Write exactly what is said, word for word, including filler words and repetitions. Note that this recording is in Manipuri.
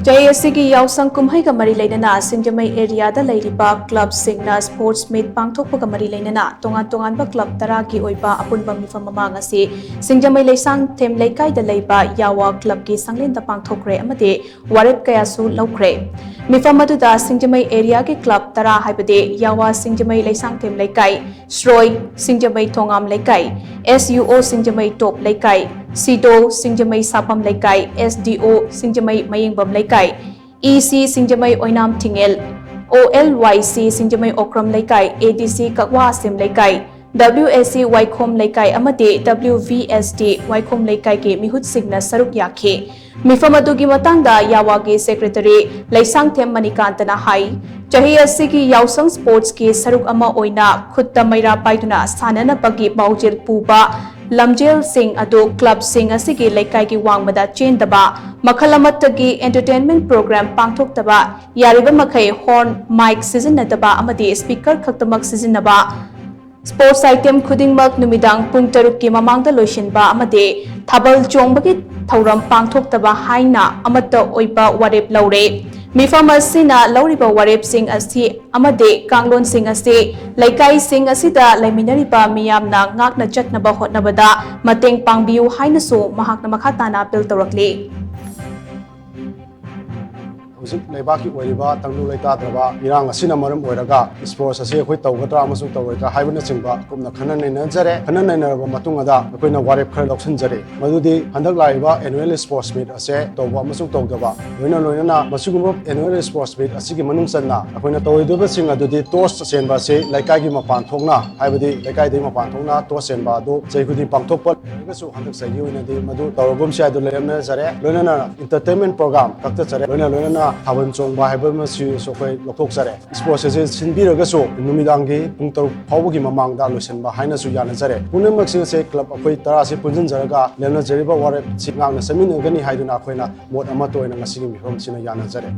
ꯆꯍꯤ ꯑꯁꯤꯒꯤ ꯌꯥꯎꯁꯪ ꯀꯨꯝꯍꯩꯒ ꯃꯔꯤ ꯂꯩꯅꯅ ꯁꯤꯡꯖꯃꯩ ꯑꯦꯔꯤꯌꯥꯗ ꯂꯩꯔꯤꯕ ꯀ꯭ꯂꯕꯁꯤꯡꯅ ꯁ꯭ꯄꯣꯔꯠꯁ ꯃꯤꯠ ꯄꯥꯡꯊꯣꯛꯄꯒ ꯃꯔꯤ ꯂꯩꯅꯅ ꯇꯣꯉꯥꯟ ꯇꯣꯉꯥꯟꯕ ꯀ꯭ꯂꯕ ꯇꯔꯥꯒꯤ ꯑꯣꯏꯕ ꯑꯄꯨꯟꯕ ꯃꯤꯐꯝ ꯑꯃ ꯉꯁꯤ ꯁꯤꯡꯖꯃꯩ ꯂꯩꯁꯥꯡꯊꯦꯝ ꯂꯩꯀꯥꯏꯗ ꯂꯩꯕ ꯌꯥꯋꯥ ꯀ꯭ꯂꯕꯀꯤ ꯁꯪꯂꯦꯟꯗ ꯄꯥꯡꯊꯣꯛꯈ꯭ꯔꯦ ꯑꯃꯗꯤ ꯋꯥꯔꯦꯞ ꯀꯌꯥꯁꯨ ꯂꯧꯈ꯭ꯔꯦ꯫ ꯃꯤꯐꯝ ꯑꯗꯨꯗ ꯁꯤꯡꯖꯃꯩ ꯑꯦꯔꯤꯌꯥꯒꯤ ꯀ꯭ꯂꯕ ꯇꯔꯥ ꯍꯥꯏꯕꯗꯤ ꯌꯥꯋꯥ ꯁꯤꯡꯖꯃꯩ ꯂꯩꯁꯥꯡꯊꯦꯝ ꯂꯩꯀꯥꯏ, ꯁ꯭ꯔꯣꯏ ꯁꯤꯡꯖꯃꯩ ꯊꯣꯉꯥꯝ ꯂꯩꯀꯥꯏ, ꯑꯦꯁ ꯌꯨ ꯑꯣ ꯁꯤꯡꯖꯃꯩ ꯇꯣꯞ ꯂꯩꯀꯥꯏ, ꯁꯤꯗꯣ ꯁꯤꯡꯖꯃꯩ ꯁꯥꯄꯝ ꯂꯩꯀꯥꯏ, ꯑꯦꯁ ꯗꯤ ꯑꯣ ꯁꯤꯡꯖꯃꯩ ꯃꯌꯦꯡꯕꯝ ꯂꯩꯀꯥꯏ, ꯏ ꯁꯤ ꯁꯤꯡꯖꯃꯩ ꯑꯣꯏꯅꯥꯝ ꯊꯤꯡꯉꯦꯜ, ꯑꯣ ꯑꯦꯜ ꯋꯥꯏ ꯁꯤ ꯁꯤꯡꯖꯃꯩ ꯑꯣꯀ꯭ꯔꯝ ꯂꯩꯀꯥꯏ, ꯑꯦ ꯗꯤ ꯁꯤ ꯀꯛꯋꯥ ꯑꯁꯦꯝ ꯂꯩꯀꯥꯏ, ꯗꯕ꯭ꯂꯤꯎ ꯑꯦꯁ ꯁꯤ ꯋꯥꯏꯈꯣꯝ ꯂꯩꯀꯥꯏ ꯑꯃꯗꯤ ꯗꯕ꯭ꯂꯤꯎ ꯚꯤ ꯑꯦꯁ ꯗꯤ ꯋꯥꯏꯈꯣꯝ ꯂꯩꯀꯥꯏꯒꯤ ꯃꯤꯍꯨꯠꯁꯤꯡꯅ ꯁꯔꯨꯛ ꯌꯥꯈꯤ꯫ ꯃꯤꯐꯝ ꯑꯗꯨꯒꯤ ꯃꯇꯥꯡꯗ ꯌꯥꯋꯥꯒꯤ ꯁꯦꯀ꯭ꯔꯦꯇꯔꯤ ꯂꯩꯁꯥꯡꯊꯦꯝ ꯃꯅꯤꯀꯥꯟꯇꯅ ꯍꯥꯏ, ꯆꯍꯤ ꯑꯁꯤꯒꯤ ꯌꯥꯎꯁꯪ ꯁ꯭ꯄꯣꯔꯠꯁꯀꯤ ꯁꯔꯨꯛ ꯑꯃ ꯑꯣꯏꯅ ꯈꯨꯠꯇ ꯃꯩꯔꯥ ꯄꯥꯏꯗꯨꯅ ꯁꯥꯟꯅꯅꯕꯒꯤ ꯄꯥꯎꯖꯦꯜ ꯄꯨꯕ ꯂꯝꯖꯦꯜꯁꯤꯡ ꯑꯗꯨ ꯀ꯭ꯂꯕꯁꯤꯡ ꯑꯁꯤꯒꯤ ꯂꯩꯀꯥꯏꯒꯤ ꯋꯥꯡꯃꯗ ꯆꯦꯟꯗꯕ, ꯃꯈꯜ ꯑꯃꯠꯇꯒꯤ entertainment program ꯄꯥꯡꯊꯣꯛꯇꯕ, ꯌꯥꯔꯤꯕ ꯃꯈꯩ ꯍꯣꯔꯟ, ꯃꯥꯏꯛ ꯁꯤꯖꯤꯟꯅꯗꯕ ꯑꯃꯗꯤ ꯁ꯭ꯄꯤꯀꯔ ꯈꯛꯇꯃꯛ ꯁꯤꯖꯤꯟꯅꯕ, ꯁ꯭ꯄꯣꯔꯠꯁ ꯑꯥꯏꯇꯦꯝ ꯈꯨꯗꯤꯡꯃꯛ ꯅꯨꯃꯤꯗꯥꯡ ꯄꯨꯡ ꯇꯔꯨꯛꯀꯤ ꯃꯃꯥꯡꯗ ꯂꯣꯏꯁꯤꯟꯕ ꯑꯃꯗꯤ ꯊꯥꯕꯜ ꯆꯣꯡꯕꯒꯤ ꯊꯧꯔꯝ ꯄꯥꯡꯊꯣꯛꯇꯕ ꯍꯥꯏꯅ ꯑꯃꯠꯇ ꯑꯣꯏꯕ ꯋꯥꯔꯦꯞ ꯂꯧꯔꯦ꯫ ꯃꯤꯐꯝ ꯑꯁꯤꯅ ꯂꯧꯔꯤꯕ ꯋꯥꯔꯦꯞꯁꯤꯡ ꯑꯁꯤ ꯑꯃꯗꯤ ꯀꯥꯡꯂꯣꯟꯁꯤꯡ ꯑꯁꯤ ꯂꯩꯀꯥꯏꯁꯤꯡ ꯑꯁꯤꯗ ꯂꯩꯃꯤꯟꯅꯔꯤꯕ ꯃꯤꯌꯥꯝꯅ ꯉꯥꯛꯅ ꯆꯠꯅꯕ ꯍꯣꯠꯅꯕꯗ ꯃꯇꯦꯡ ꯄꯥꯡꯕꯤꯌꯨ ꯍꯥꯏꯅꯁꯨ ꯃꯍꯥꯛꯅ ꯃꯈꯥ ꯇꯥꯅ ꯑꯄꯤꯜ ꯇꯧꯔꯛꯂꯤ꯫ ꯍꯧꯖꯤꯛ ꯂꯩꯕꯥꯛꯀꯤ ꯑꯣꯏꯔꯤꯕ ꯇꯪꯗꯨ ꯂꯩꯇꯥꯗ꯭ꯔꯕ ꯏꯔꯥꯡ ꯑꯁꯤꯅ ꯃꯔꯝ ꯑꯣꯏꯔꯒ ꯁ꯭ꯄꯣꯔꯠꯁ ꯑꯁꯤ ꯑꯩꯈꯣꯏ ꯇꯧꯒꯗ꯭ꯔꯥ ꯑꯃꯁꯨꯡ ꯇꯧꯔꯣꯏꯗ꯭ꯔꯥ ꯍꯥꯏꯕꯅꯆꯤꯡꯕ ꯀꯨꯞꯅ ꯈꯟꯅ ꯅꯩꯅꯖꯔꯦ꯫ ꯈꯟꯅ ꯅꯩꯅꯔꯕ ꯃꯇꯨꯡꯗ ꯑꯩꯈꯣꯏꯅ ꯋꯥꯔꯦꯞ ꯈꯔ ꯂꯧꯁꯤꯟꯖꯔꯦ, ꯃꯗꯨꯗꯤ ꯍꯟꯗꯛ ꯂꯥꯛꯂꯤꯕ annual sports meet ꯑꯁꯦ ꯇꯧꯕ ꯑꯃꯁꯨꯡ ꯇꯧꯗꯕ, ꯂꯣꯏꯅ ꯂꯣꯏꯅꯅ ꯃꯁꯤꯒꯨꯝꯕ annual sports meet ꯑꯁꯤꯒꯤ ꯃꯅꯨꯡ ꯆꯟꯅ ꯑꯩꯈꯣꯏꯅ ꯇꯧꯔꯣꯏꯗꯕꯁꯤꯡ ꯑꯗꯨꯗꯤ ꯇꯣꯁ ꯆꯦꯟꯕ ꯑꯁꯤ ꯂꯩꯀꯥꯏꯒꯤ ꯃꯄꯥꯟ ꯊꯣꯛꯅ, ꯍꯥꯏꯕꯗꯤ ꯂꯩꯀꯥꯏꯗꯒꯤ ꯃꯄꯥꯟ ꯊꯣꯛꯅ ꯇꯣꯁ ꯆꯦꯟꯕ ꯑꯗꯨ ꯆꯍꯤ ꯈꯨꯗꯤꯡ ꯄꯥꯡꯊꯣꯛꯄ ꯂꯩꯔꯒꯁꯨ ꯍꯟꯗꯛ ꯆꯍꯤꯒꯤ ꯑꯣꯏꯅꯗꯤ ꯃꯗꯨ ꯇꯧꯔꯒꯨꯝꯁꯤ ꯍꯥꯏꯗꯨ ꯂꯩꯔꯝꯅꯖꯔꯦ꯫ ꯂꯣꯏꯅꯅ entertainment program ꯀꯛꯊꯠꯆꯔꯦ꯫ ꯂꯣꯏꯅ ꯂꯣꯏꯅꯅ ꯊꯥꯕꯜ ꯆꯣꯡꯕ ꯍꯥꯏꯕ ꯑꯃꯁꯤꯁꯨ ꯑꯩꯈꯣꯏ ꯂꯧꯊꯣꯛꯆꯔꯦ꯫ ꯁ꯭ꯄꯣꯔꯠꯁ ꯑꯁꯤ ꯁꯤꯟꯕꯤꯔꯒꯁꯨ ꯅꯨꯃꯤꯗꯥꯡꯒꯤ ꯄꯨꯡ ꯇꯔꯨꯛ ꯐꯥꯎꯕꯒꯤ ꯃꯃꯥꯡꯗ ꯂꯣꯏꯁꯤꯟꯕ ꯍꯥꯏꯅꯁꯨ ꯌꯥꯅꯖꯔꯦ꯫ ꯄꯨꯝꯅꯃꯛꯁꯤꯡ ꯑꯁꯦ ꯀ꯭ꯂꯕ ꯑꯩꯈꯣꯏ ꯇꯔꯥꯁꯤ ꯄꯨꯟꯁꯤꯟꯖꯔꯒ ꯂꯦꯝꯅꯖꯔꯤꯕ ꯋꯥꯔꯦꯞꯁꯤ ꯉꯥꯛꯅ ꯆꯠꯃꯤꯟꯅꯒꯅꯤ ꯍꯥꯏꯗꯨꯅ ꯑꯩꯈꯣꯏꯅ ꯃꯣꯠ ꯑꯃꯠꯇ ꯑꯣꯏꯅ ꯉꯁꯤꯒꯤ ꯃꯤꯐꯝꯁꯤꯅ ꯌꯥꯅꯖꯔꯦ꯫